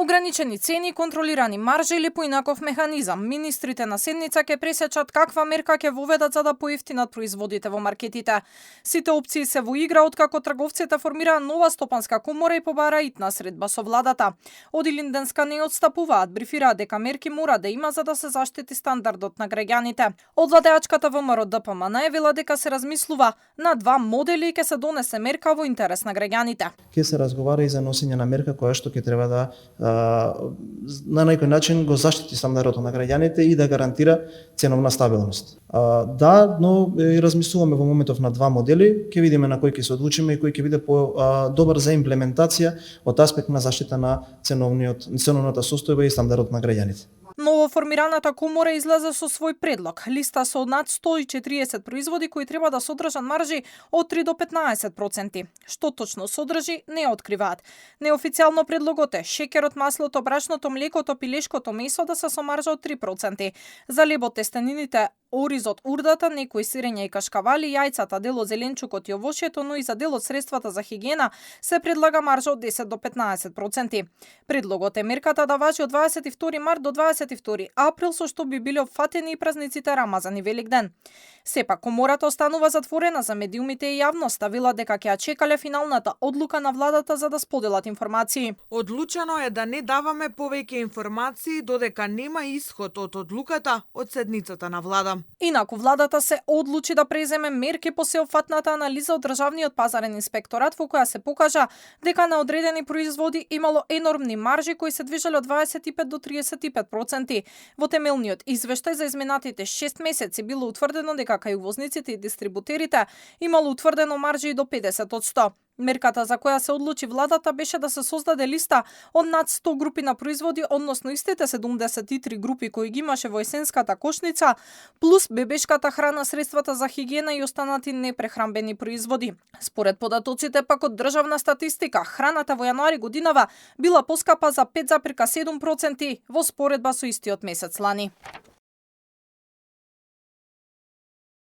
Ограничени цени, контролирани маржи или поинаков механизам. Министрите на седница ќе пресечат каква мерка ќе воведат за да поевтинат производите во маркетите. Сите опции се во игра откако трговците формираа нова стопанска комора и побара итна средба со владата. Од Илинденска не отстапуваат, брифираат дека мерки мора да има за да се заштити стандардот на граѓаните. Од владеачката ВМРО ДПМ најавила дека се размислува на два модели и ќе се донесе мерка во интерес на граѓаните. Ќе се разговара и за носење на мерка која што ќе треба да на некој начин го заштити стандардот на граѓаните и да гарантира ценовна стабилност. Да, но и размислуваме во моментов на два модели, ќе видиме на кој ќе се одлучиме и кој ќе биде добар за имплементација од аспект на заштита на ценовната состојба и стандардот на граѓаните. Новоформираната комора излезе со свој предлог. Листа со над 140 производи кои треба да содржат маржи од 3 до 15%. Што точно содржи, не откриваат. Неофицијално предлогот е шеќерот, маслото, брашното, млекото, пилешкото месо да се со маржа од 3%. За лебот, тестенините, оризот, урдата, некои сирења и кашкавали, јајцата, дел од зеленчукот и овошјето, но и за дел од средствата за хигиена се предлага маржа од 10 до 15%. Предлогот е мерката да важи од 22 март до 22 април, со што би биле опфатени и празниците Рамазан и Великден. Сепак, комората останува затворена за медиумите и јавноста, вела дека ќе ја чекале финалната одлука на владата за да споделат информации. Одлучено е да не даваме повеќе информации додека нема исход од одлуката од седницата на влада. Инаку владата се одлучи да преземе мерки по сеопфатната анализа од Државниот пазарен инспекторат во која се покажа дека на одредени производи имало енормни маржи кои се движеле од 25 до 35%. Во темелниот извештај за изминатите 6 месеци било утврдено дека кај увозниците и дистрибутерите имало утврдено маржи и до 50%. Мерката за која се одлучи владата беше да се создаде листа од над 100 групи на производи, односно истите 73 групи кои ги имаше во есенската кошница, плюс бебешката храна, средствата за хигиена и останати непрехранбени производи. Според податоците пак од државна статистика, храната во јануари годинава била поскапа за 5,7% во споредба со истиот месец лани.